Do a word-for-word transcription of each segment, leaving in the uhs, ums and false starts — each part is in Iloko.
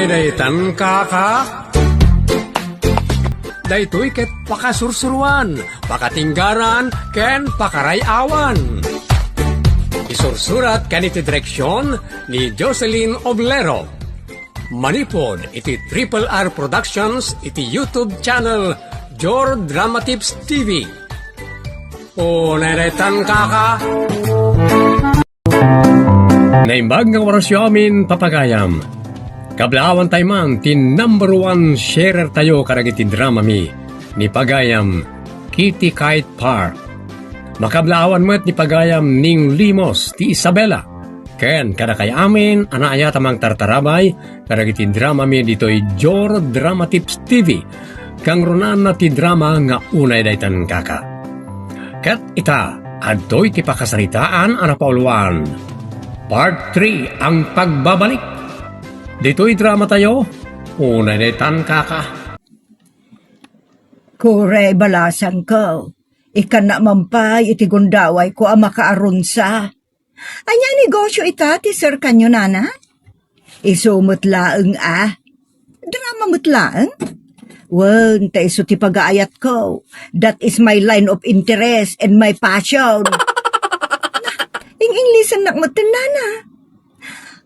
Daytan kaka. Daytoy ket pakasursuruan, pakatinggaran, ken pakaray-awan. Isursurat ken iti direksion ni Jocelyn Oblero. Manipud iti Triple R Productions iti YouTube channel Jor Drama Tips T V. O, daytan kaka. Naimbag nga orasyo amin, papagayam. Kablaawan tayo man ti number one sharer tayo kadagiti drama mi, ni pagayam Kitty Kite Park. Makablaawan met ni pagayam Ning Limos ti Isabela. Ken kadakay amin a naayat a mangtartarabay kadagiti drama mi ditoy Jor Drama Tips T V. Kangrunaanna ti drama nga Unay Daytan Kaka. Ket ita, adtoy ti pakasaritaan a napauluan. Part three, ang pagbabalik. Ditoy drama tayo, Unay Daytan Kaka. Kore, balasangko. Ikana man pay iti gundawayko a makaarunsa. Ania a negosyo ita ti serkanyo, nana? Isu met laeng a. Drama met laeng? Wen, ta isu ti pagaayatko. That is my line of interest and my passion. Ing-Inglisennak met, nana.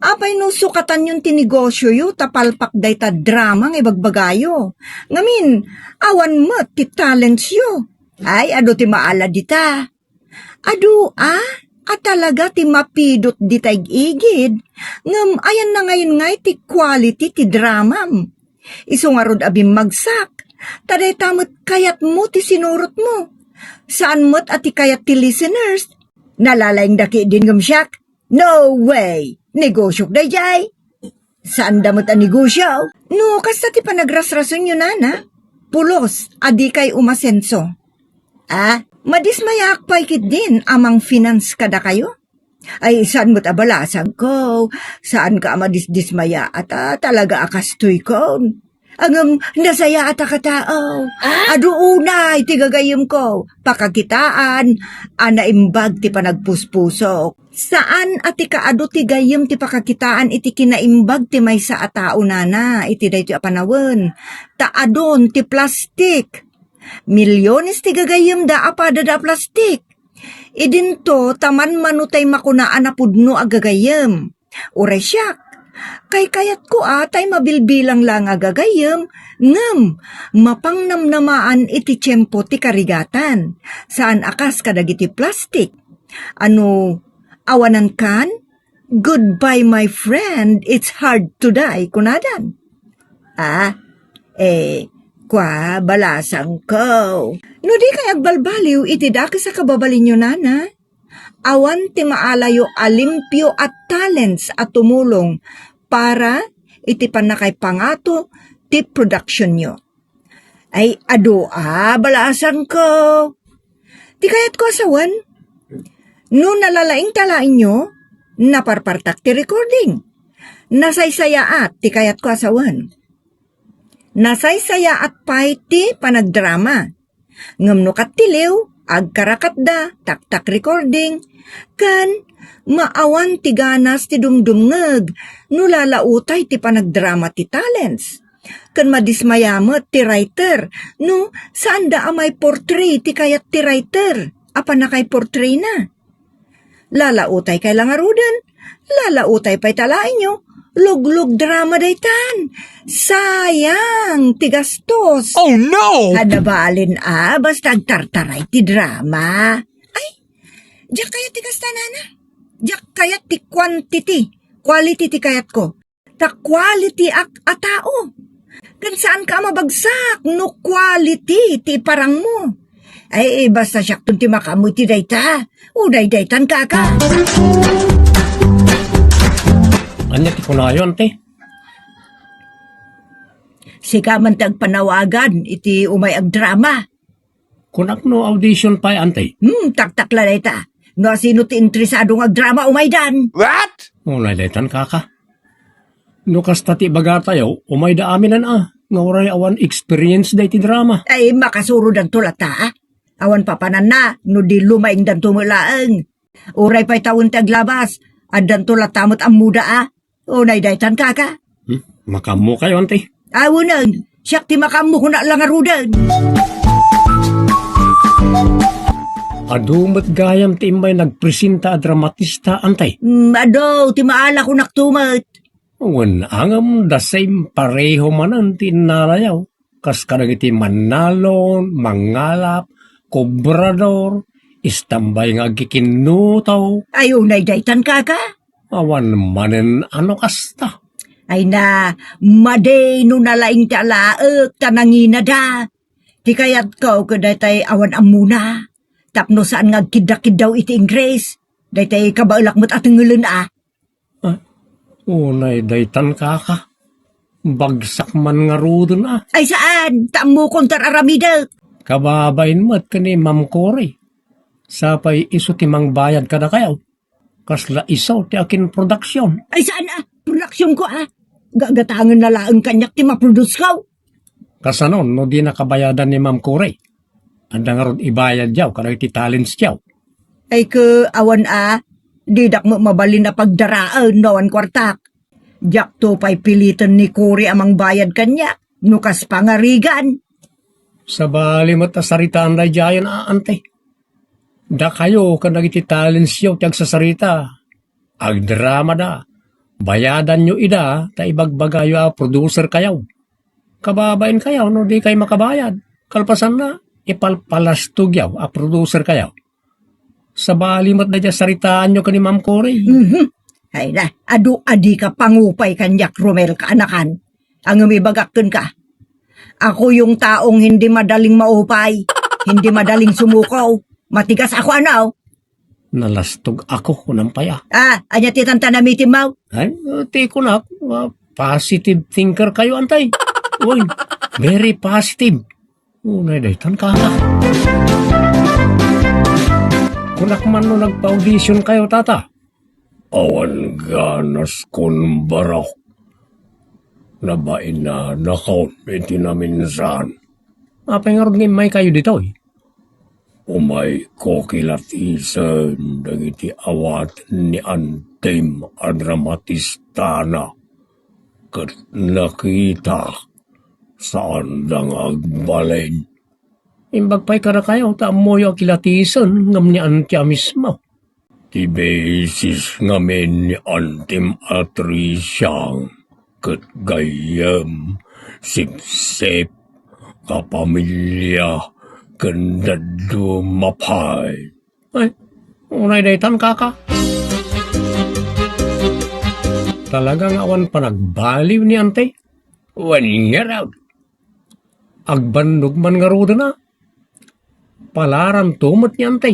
Apay no sukatanyon ti negosyoyo ta palpak dayta drama nga ibagbagayo? Ngamin, awan met ti talentsyo. Ay, adu ti maala dita. Adu a, a talaga ti mapidot dita ig-igid, ngem ayanna ngayen ngay ti quality ti dramam. Isu ngarud a bimmagsak, ta dayta met kayatmo ti sinurotmo. Saan met a ti kayat ti listeners. Nalalaingda ketdin ngem siak. No way! Negosyok daydiay. Saanda met a negosyo. No kasta ti panagrasrasonyo, nana, pulos a dikay umasenso. Ah, madismayaak pay ketdin a mangfinance kadakayo. Ay, saan met a balasangko. Saanka a madisdismaya a ta talaga a kastoykon. Ngem, nasayaat a katao. Ah? Adu unay ti gagayemko. Pakakitaan a naimbag ti panagpuspusok. Saan a ti kaadu ti gayyem ti pakakitaan iti kinaimbag ti maysa a tao, nana, iti daytoy a panawen. Ta adun ti plastik. Milyones ti gagayyemda a padada a plastik. Idinto, ta manmano tay makuna a napudno a gagayyem. Uray siak, kaykayatko a tay mabilbilang la nga gagayyem, ngem mapangnamnamaan iti tiempo ti karigatan. Saan a kas kadagiti plastik. Ano, awanan kan? "Goodbye, my friend, it's hard to die," kunadan. Ah, eh, kua, balasangko. No dikay agbalbaliw iti dakes a kababalinyo, nana, awan ti maalayo a limpio a talents a tumulong para iti pannakaipangato ti productionyo. Ay, adu a, balasangko. Ti kayatko a sawen, no nalalaing ta laenyo, naparpartak ti recording. Nasaysayaat ti kayatko a sawen. Nasaysayaat pay ti panagdrama. Ngem no kattiliw, agkarakatda, taktak recording, ken maawan ti ganas ti dumdumngeg no lalautay ti panagdrama ti talents. Ken madismaya met ti writer no saanda a maiportray ti kayat ti writer a pannakaiportrayna. Lalautay kay la ngaruden, lalautay pay ta laenyo, luglug drama daytan. Sayang ti gastos. Oh, no! Kada balin a, basta agtartaray ti drama. Ay, diak kayat ti kasta, nana. Diak kayat ti quantity, quality ti kayatko. Ta quality ak a tao. Ken saanka a mabagsak no quality ti iparangmo. Ay, basta siakton ti makaammo iti dayta. O, daydaytan, kaka. Ania ti kunayon, te? Sika man ti agpanawagan iti umay agdrama. Kunak no audition pay, ante. Hmm, taktak la dayta. No asino ti interesado nga agdrama, umaydan. What? Unay daytan, kaka. No kasta ti ibagatayo, umayda aminen a, nga uray awan experience da iti drama. Ay, makasurodanto latta, a. Awan papananna, no di lumaingdanto met laeng. Uray pay tawen ti aglabas, addanto latta met ammoda, a. Unay daytan, kaka. Makaammokayo, anti? Awanen, siak ti makaammo, kuna la ngaruden. Adu met gayam ti immay nagpresenta a dramatista, anti? Mm, adu, ti maala kunak tumet. Wen, ngem the same, pareho manen ti innalayo. Kas kadagiti mannalon, mangalap, kobrador, istambay nga agkikinnuto. Ay, unay daytan, kaka? Awan manen a no kasta. Ay na, madi no nalaing ti alaek ta nanginada. Ti kayatko ket daytay awan ammona. Tapno saan nga agkiddakiddaw iti Ingres. Daytay kabaelak met a tengelen a. Ah, unay daytan, kaka. Bagsak man ngaruden a. Ay saan, ta ammokon ti ar-aramidek. Kababain met ken ni Ma'am Cory. Sapay isu ti mangbayad kadakayo. Kasla isu ti akin production. Ay saan a, production ko a. Gagatangen na laeng kaniak ti maproduce ko. Kasano no di nakabayadan ni Ma'am Cory? Adda ngarud ibayadyo kadagiti talents yo? Ay ket awan a, didak met mabalin a pagdaraen no awan kuartak. Diakto pay piliten ni Cory a mangbayad kaniak, no kas pangarigan. Sabali met a saritaan daydiayen a, anti. Dakayo ken dagiti talents yo ti agsasarita. Agdramada, bayadanyo ida ta ibagbagayo a producer kayo. Kababain kayo no di kay makabayad. Kalpasanna, ipalpalastog yaw a producer kayo. Sabali met dayta saritaanyo ken ni Ma'am Cory. Mhm. Ay na, adu a dika pangupay kaniak, Romel, kaanakan. Ngem ibagak kenka, ako yung taong hindi madaling maupay, hindi madaling sumuko. Matigas ako, ano? Nalastog ako, kunam pay a. Ah, ania ti tantanamitim mo? Ay, ti kunak, ah, positive thinker kayo, anti. Uy, very positive. Unay daytan, kaka. Kunak man no nagpa-audition kayo, tata. Awan ganas kon barok. Nabainanakon iti naminsan. Apay ngarud nga immay kayo ditoy? Umayko kilatisen dagiti awat ni Antim a dramatistana. Ket nakita, saanda nga agbalin. Imbag pay kadakayo ta ammoyo a kilatisen ngem ni Antia mismo. Ti bisis ngamin ni Antim a Tricia ket gayyem, sipsip, kapamilya, ken dadduma pay. Ay, unay daytan, kaka. Talaga nga awan panagbaliw ni Anti. Wen ngarud. Agbannog man ngaruden a. Palaran to met ni Anti.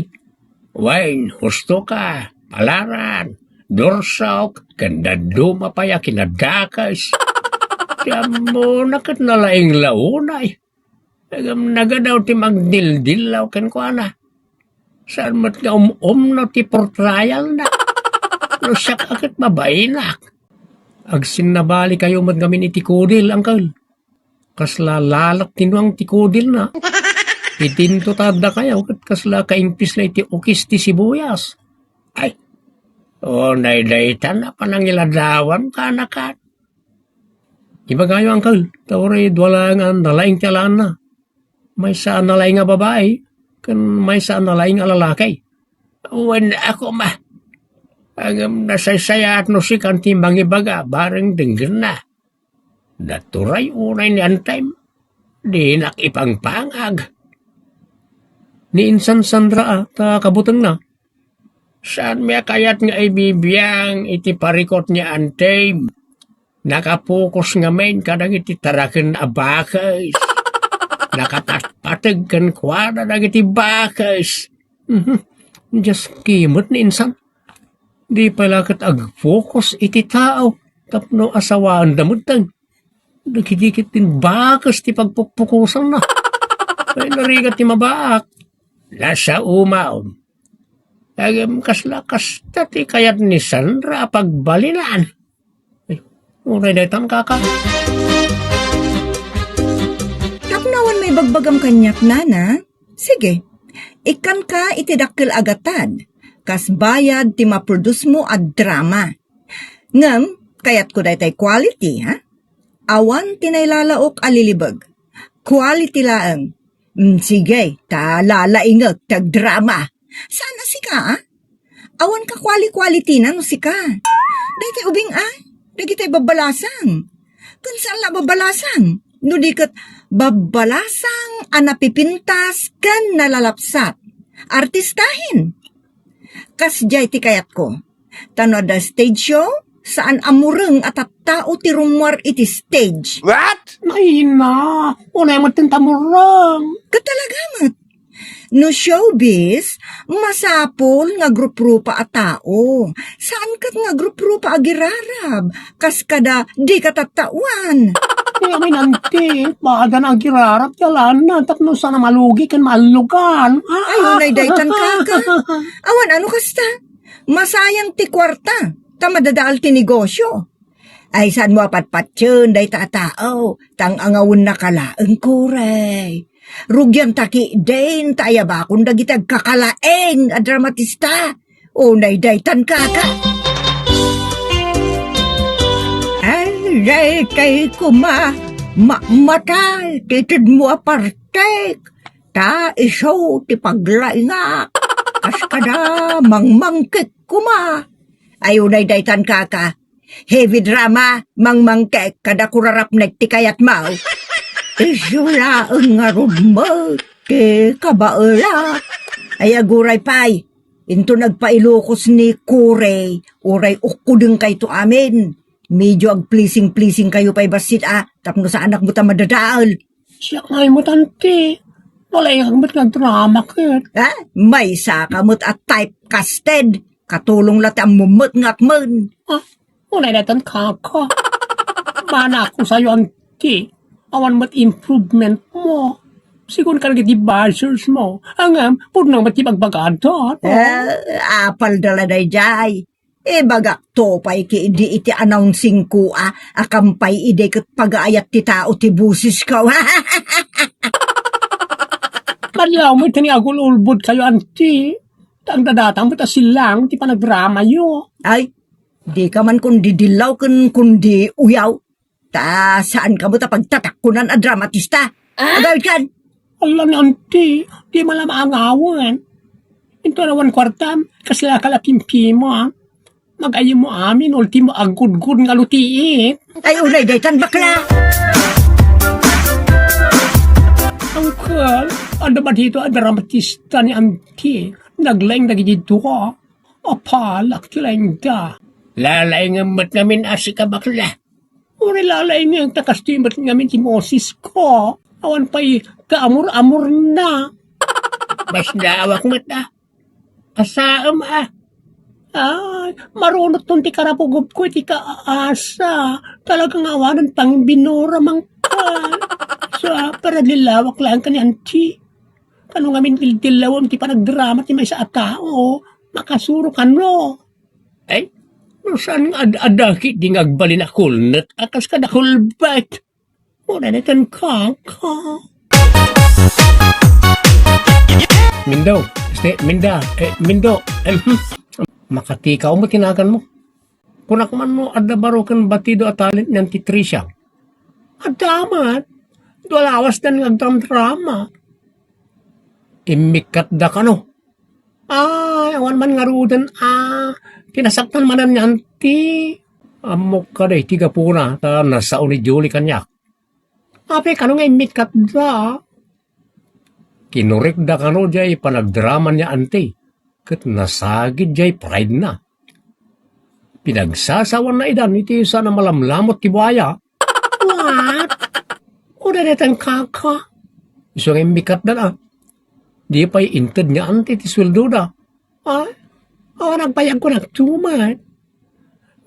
Wen, husto ka, palaran, dursok, ken dadduma pay a kinadakes. Ti ammona ket nalaing la unay. Ngem nagadaw ti magdildillaw kenkuana. Saan met nga um-umno ti portrayalna. No siak a ket mabainak. Agsinnabali kayo met ngamin iti kudil, angkel. Kasla lalat ti nuang ti kudilna. Idinto ta adda kayo ket kasla kaingpis la iti ukis ti sibuyas. Ay, unay daytan a panangiladawan, kaanakan. Ibagayo, angkel, ta uray dua laeng a nalaing ti alaanna. Maysa a nalaing a babai, ken maysa a nalaing a lalaki. Wen, ako ma. Ngem nasaysayaat no sikan ti mangibaga, bareng denggenna. Naturay unay ni Antim. Dinak ipangpangag. Ni insan Sandra a, ta kabutengna. Saanmi a kayat nga ibibiang iti parikut ni Antim. Nakapokus ngamin kadagiti taraken a bakes. Nakapatpateg kenkuana dagiti bakes. Mhm. Dios ki met ni insan. Di pay la ket agpokus iti tao tapno asawaanda metten. Dagiti ket ti bakes ti pagpukpukusanna. Ay, narigat ti mabaak. Nasa umaw. Ngem kasla kasta ti kayat ni Sandra a pagbalinan. Ay, uray daytan, kaka. Tapno awan maibagbagam kaniak, nana? Sige, ikkanka iti dakkel a gatad, kas bayad ti maprodusmo a drama. Ngem, kayatko daytay quality, ha? Awan ti nailalaok a lilibeg. Quality laeng. Mm, sige, ta lalaingek ti agdrama. Saan a sika, a? Awan ka quali-quality na no sika. Daytoy ubing a, dagitoy babbalasang. Ken saan la babbalasang, no di ket babbalasang a napipintas ken nalalapsat. Artistahin. Kasdiay ti kayatko. Ta no adda stage show, saan a mureng a tattao ti rummuar iti stage. What? Ay na, unay met ta mureng. Ket talaga met. No showbiz, masapul nga agruprupa a tao. Saan ket nga agruprupa a girarab, kas kada di ka tattaoan. Kaya minanti, pada na agirarab, yalan na, tapno sana malugi ken maallugan. Ay, unay daytan kaka. Awan ano kasta. Masayang ti kuarta, ta madadaal ti negosyo. Ay, saan mo a patpatien dayta a tao, ta ang-angawennaka laeng, kuray. Rugianta ketdin, ta ayabakon dagiti agkakalaing a dramatista. Unay daytan kaka. Ay, daytay koma, mammatay ti tedmo a partek, ta isu ti paglaingak. Kas kada mangmangkik koma. Ay, unay daytan kaka. Heavy drama, mangmangkek kada kurarapnek ti kayatmo. Isu laeng ngarud met ti kabaelak. Ay, aguray pay, inton agpailukos ni Corey, uray ukkodengkayto amin. Medyo agpleasing-pleasing kayo pay bassit a, tapno saanak met a madadael. Siak ngay met, anti. Nalaingak met nga drama ket. Ha? Maysaka met a typecasted. Katulong la ti ammom met nga akmen. Ah, unay daytan kaka. Manako sayo, anti. Awan met improvement mo. Sigun ka dagiti bashers mo. Ngem, pudno met ti bagbagada, no? Eh, apalda la daydiay. Ibagakto pay ketdi iti announcing ko a, a kampay idi ket pagaayat ti tao ti bosesko. Madlaw met ti agul-ulbod kayo, anti. Ta agdadatang met a silang ti panagdramayo. Ay, dika man kundi dillaw ken kundi uyaw. Ta saan ka met a pagtatakkunan a dramatista? Ah? Agawidkan! Ala ni anti, di man la maangawan. Inton awan kuartam, kasla ka la pimpima. Mag-ayem mo amin, ultimo agudgud nga lutiit. Ay, unay daytan, bakla! Uncle, adda ba dito a dramatista ni anti? Naglaing dagiti dua. Apalak ti laingda. Lalaingem met ngamin a sika, bakla. Uray lalaingek ta kastoy met ngamin ti mosesko. Awan pay kaamur-amurna. Basdaawak met a. Asaem a. Ay, marunotton ti karapugopko iti kaasa. Talaga nga awanen pangbinura, mangkal. Sa, para lilawak laeng ka ni anti. Kano ngamin dildillawem ti panagdrama ti maysa a tao? Makasuro kano? Ay, no saan nga ad-adda ketdi nga agbalin a kulnet a kas kada kulbet? Muna na tan kaka. Mindo, este, Minda, eh, Mindo, em, makatikaw mo tinagan mo. Kunak man no adda baro ken batido a talent niyan ti Tricia. Adda man, dua lawas dan nga agdramdrama. Immikkatda kano. Ay, awan man ngaruden a, pinasaktan manen ni anti. Ammok kadi ti gapuna, ta nasao ni Julie kaniak. Apay kano nga immikkatda? Kinurikda kano jay panagdrama ni anti, ket nasagid jay pride na. Pinagsasawanna idan iti saan a malamlamot ti buaya. What? Kuna daytan kaka? Isu nga immikatdan a. Di pay inted nga anti ti sueldoda. Ay, awan agbayag kunak tuman.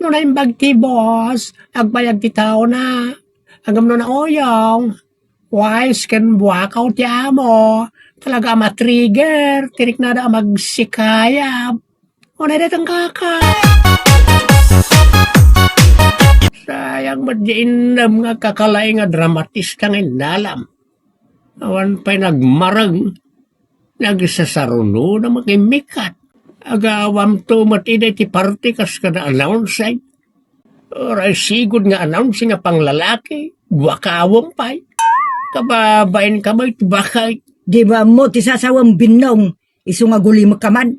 No naimbag ti boss, agbayag ti taona. Ngem no nauyong, wise ken buakaw ti amo. Talaga a ma-trigger, ti riknada a magsikayab. Unay daytan kaka. Sayang met di innem nga kakalaing a dramatista nga innalam. Awan pay nagmareng. Nagsasaruno na makimmikat. Agawam to met ida iti party kas kada announcing. Uray sigud nga announce nga panglalaki, wakawem pay. Kababain ka met, bakit? Di ba mo ti sasawem, Binnong? Isu nga gulimek ka man.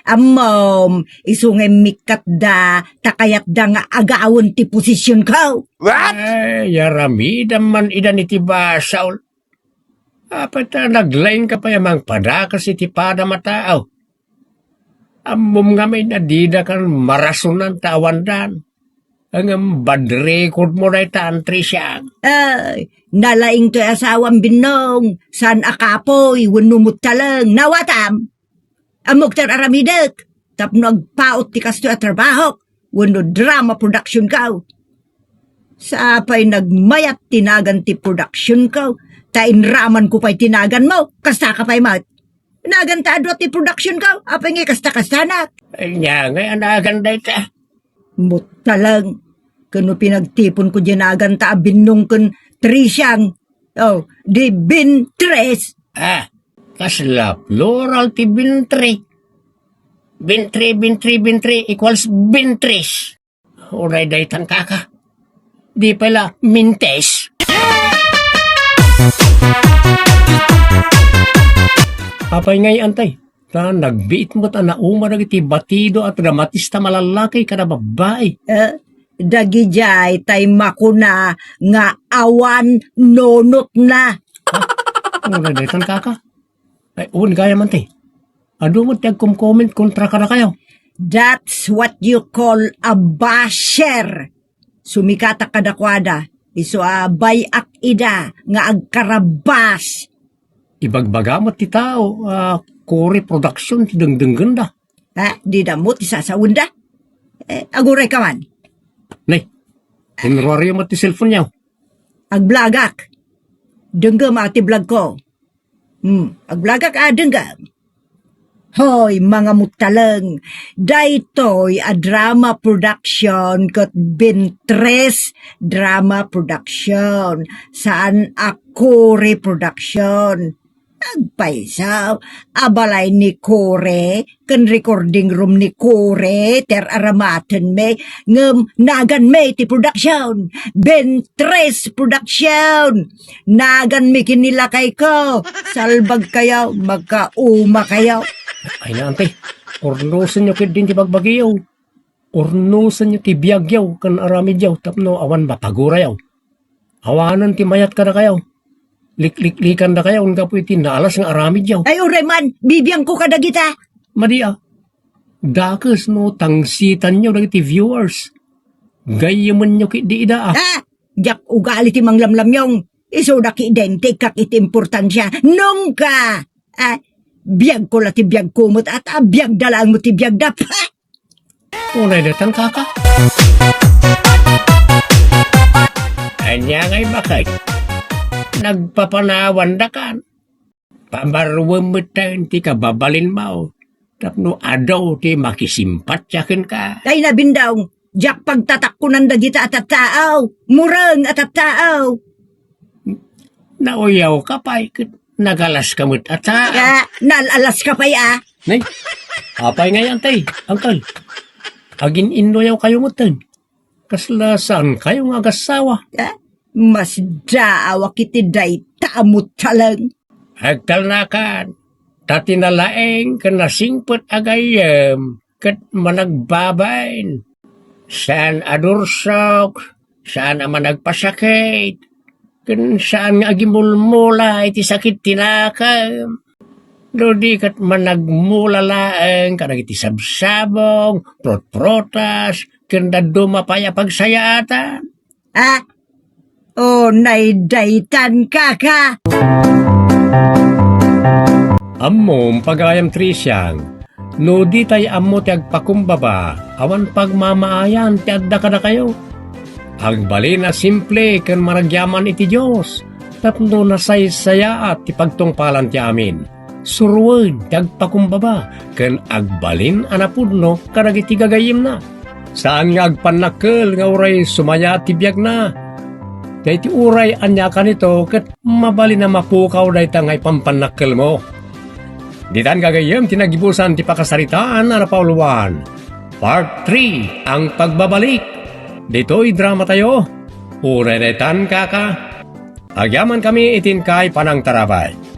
Ammom, isu nga immikkatda, ta kayatda nga agawen ti position ko. What? Ay, aramidam man idan iti basol. Apay ta naglaing ka pay a mangpadakas iti padam a tao? Ammom ngamin a dida kan marasonan ta awandan. Ngem bad record mo dayta, Antrisiang. Ay, nalaing toy asawam, Binnong. Saan a kapoy wenno muttaleng. Nawatam? Ammok ti aramidek tapno agpaut ti kastoy a trabahok wenno drama production ko. Sapay nagmayat ti nagan ti production ko, ta inraman ko pay ti nagan mo, kasta ka pay met. Nagan ta adua ti production ko, apay ngay kasta-kastanak? Ania ngay a nagan dayta? Muttaleng, ken no pinagtipon ko di nagan ta a Binnong ken Trisiang. Oh, di Bintres. Ah, kasla plural ti bintre. Bintre, bintre, bintre equals bintres. Uray daytan, kaka. Di pay la mintes. Apay ngay, Antay? Ta nagbiit met a nauma dagiti batido a dramatista a lallaki kada babbai. Eh, dagidiay tay makuna nga awan nunotna. Uray daytan, kaka. Ay, wen gayam, Antay. Adu met ti agkomkomment kontra kadakayo. That's what you call a basher. Sumikatak kadakuada, isu a bay-ak ida nga agkarabas. Ibagbaga met ti tao a Kore Production ti dengdenggenda. Ha? Dida mo ti sasawenda? Eh, aguray ka man. Nay, inruaryo met ti cellphone-yo. Agblagak. Denggem a ti vlog ko. Hmm, agblagak a denggem. Hoy, mga muttaleng, daytoy a drama production ket Bintres Drama Production, saan a Kore Production. Agpayso, a balay ni Kore, ken recording room ni Kore, ti ar-aramatenmi, ngem naganmi ti production. Bintres Production! Naganmi ken ni lakayko. Salbagkayo, magkaumakayo. Ay na, Antay. Urnosenyo ketdin ti bagbagiyo. Urnosenyo ti biagyo ken aramidyo tapno awan mapaguray. Awanen ti mayat kadakayo. Likliklikandakayo gapu iti naalas nga aramidyo. Ay, uray man, bibiangko kadagita. Madi a. Dakes no tangsitanyo dagiti viewers. Gayyemenyo ketdi ida a. Ah, diak ugali ti manglamlamyong. Isuda ki identikak iti importansia. Nungka! Ah, biagko la ti biagko met, at, ah, biagda laeng met ti biagda. Pah! Unay daytan, kaka. Ania ngay, bakit? Nagpapanawandakan. Pamaruem metten ti kababalinmo tapno adu ti makisimpatya kenka. Ay, nabindong, diak pagtatakkunan dagita a tattao. Mureng a tattao. Nauyaw ka pay ket nagalas ka met a tao. Ya, nal-alas ka pay a. Nay, apay ngay, Antay, Uncle? Agin-innuyaw kayo metten. Kasla saan kayo nga agassawa? Ah, masdaawak iti dayta a muttaleng. Agtalnakan, ta ti nalaing ken nasingpet a gayyem ket managbabain. Saan a dursok, saan a managpasakit, ken saan nga agimulmula iti sakit ti nakem. No di ket managmula laeng kadagiti sabsabong, prutprutas, ken dadduma pay a pagsayaatan. Ah? O, naydaytan, kaka! Ammom, pagayam Trisiang, no ditay ammo ti agpakumbaba, awan pagmamaayan ti adda kadakayo. Agbalin a simple ken maragyaman iti Dios tapno nasaysayaat ti pagtungpalan ti amin. Suruen ti agpakumbaba ken agbalin a napudno kadagiti gagayyemna. Saan nga agpannakkel nga uray sumayaat ti biagna. Daytoy uray ania a kanito ket mabalin a mapukaw dayta nga ipampannakkelmo. Ditan gagayyem ti nagibusan ti pakasaritaan a napauluan. Part three, ang pagbabalik. Ditoy dramatayo, uray daytan, kaka, agyamankami iti inkay panangtarabay.